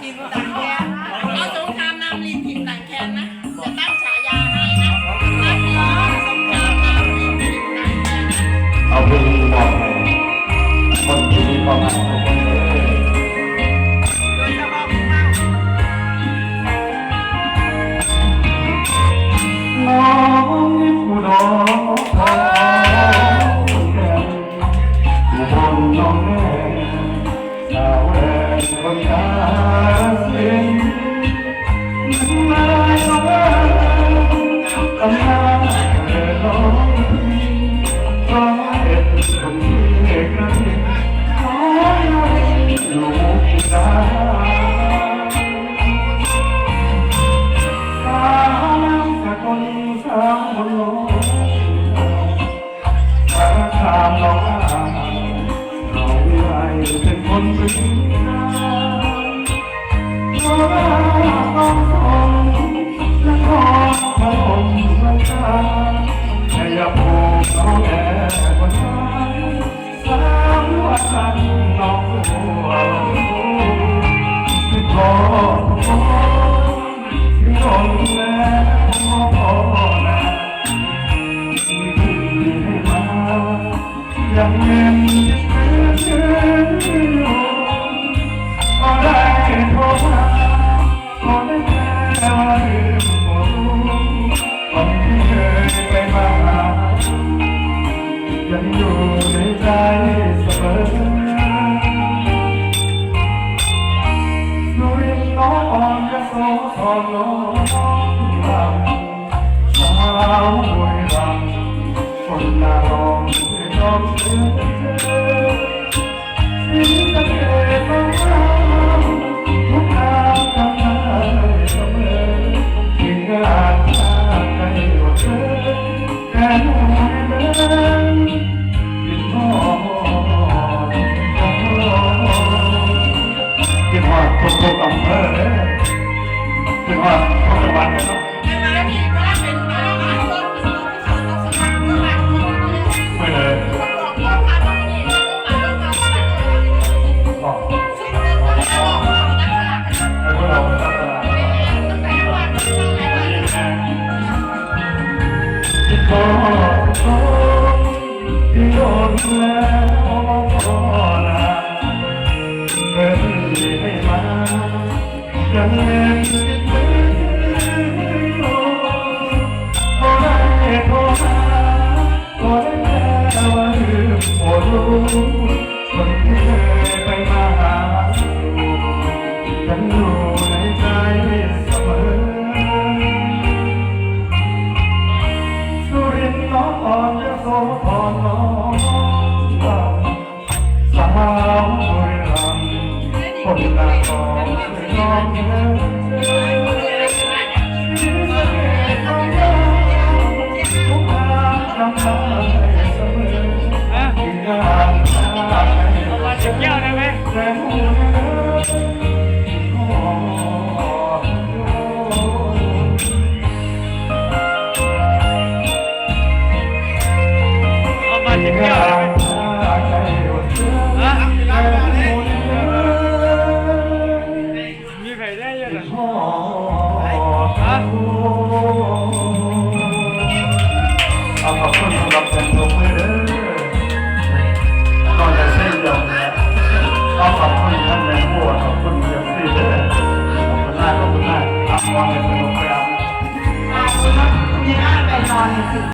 ຕັງແຄນ ເອົາສົງຄາມນ້ຳລິດຖິ້ມຕັງແຄນນະ ຈະຕັ້ງສາຍາໃຫ້ນະ ນັກຮ້ອງສົງຄາມນ້ຳລິດຖິ້ມຕັງແຄນນະ. ເອົາເພງນີ້ມອບໃຫ້ຄົນທີ່ມີຄວາມຮັກທຸກຄົນເດີ. ໂດຍສະເພາະຜູ້ເຖົ້າ ນ້ອງນີ້ຜູ້ດອກທອງແກ່ນ ອຸບົນນ້ອງແນ່ ສາວແດນຄົນກາລະສິນ ນາຍນ້ອງເອີຍ ອຳນາດເລີດລ້ອງ ຮ້ອຍເອັດຄົນເອກນັ້ນ ນ້ອງຢູ່ກາ ສາວນາງສະກົນ ສາວບົນໂລກ ສາລະຄາມນ້ອງອາຍ ນ້ອງວິໄລເປັນຄົນບຶງການ ໂຄລາດ ນະຄອນພະນົມ ນະຄານ ໄຊຍະພູມ ເອົາແດ່ຄົນງາມ ສາວອາສັນ ນ້ອງຫົວ ຄິດຮອດ ຄິດຮອດ ດນແລ້ວບໍ່ພໍນາ ທີ່ໃຫ້ມາ ຍັງເຫັນຕິດມືຢູ່ ບໍ່ໄດ້ໂທຫາ ບໍ່ໄດ້ແຕ່ວ່າລືມບໍ່ຮູ້ ວັນທີ່ເຄີຍໄປມາຫາ ຍັງຢູ່ໃນໃຈສະເໝີ ສຸລິນນ້ອງອ່ອນ ຍະໂສທອນນ້ອງລຳ ສາວບຸຣີລຳ ຄົນໜ້າຫຼອງທີ່ຕ້ອງເຊີນເຊີນ ສີສະເກດນ້ອງງາມ ທຸກງານຈຳໄດ້ສະເໝີ ທີ່ງານຊາດໃດບໍ່ເຄີຍ ແຕ່ໜູເດີນ ຄິດຮອດ ຄິດຮອດທຸກໆອຳເພີເດີ ຄິດຮອດທຸກຈັງຫວັດເດີເນາະ. ຍັງແມ່ນຕິດມືຢູ່ ບໍ່ໄດ້ໂທຫາ ບໍ່ໄດ້ແປວ່າລືມບໍ່ຮູ້ ຄົນທີ່ເຄີຍໄປມາຫາສູ່ ຍັງຢູ່ໃນໃຈສະເໝີ ສຸລິນນ້ອງອ່ອນ ຍະໂສທອນນ້ອງລຳ ສາວບຸຣີລຳ ຄົນນະຄອນນ້ອງເອີຍ ສີສະເກດນ້ອງເອີຍ ທຸກງານຈຳໄດ້ສະເໝີ ງານຊາດໃດບໍ່ເຄີຍ ແຕ່ຮູ້ເດີ ເອົາມາສິບແກ້ວໄດ້ໄໝ? ຮະ? ມີໃຜແດ່ຢູ່ນະ? ຮະ? ເອົາ ຂອບຄຸນສຳລັບເສຍງປົບມືເດີ ກໍໄດ້ເຊັ່ນດຽວກັນ ເອົາ ຂອບຄຸນທ່ານແມ່ຄົວ ຂອບຄຸນເອັຟຊີເດີ ຂອບຄຸນຫຼາຍ ຂອບຄຸນຫຼາຍ ຮັບຮອງໃຫ້ສະໜຸກໄປອາບນ້ຳ.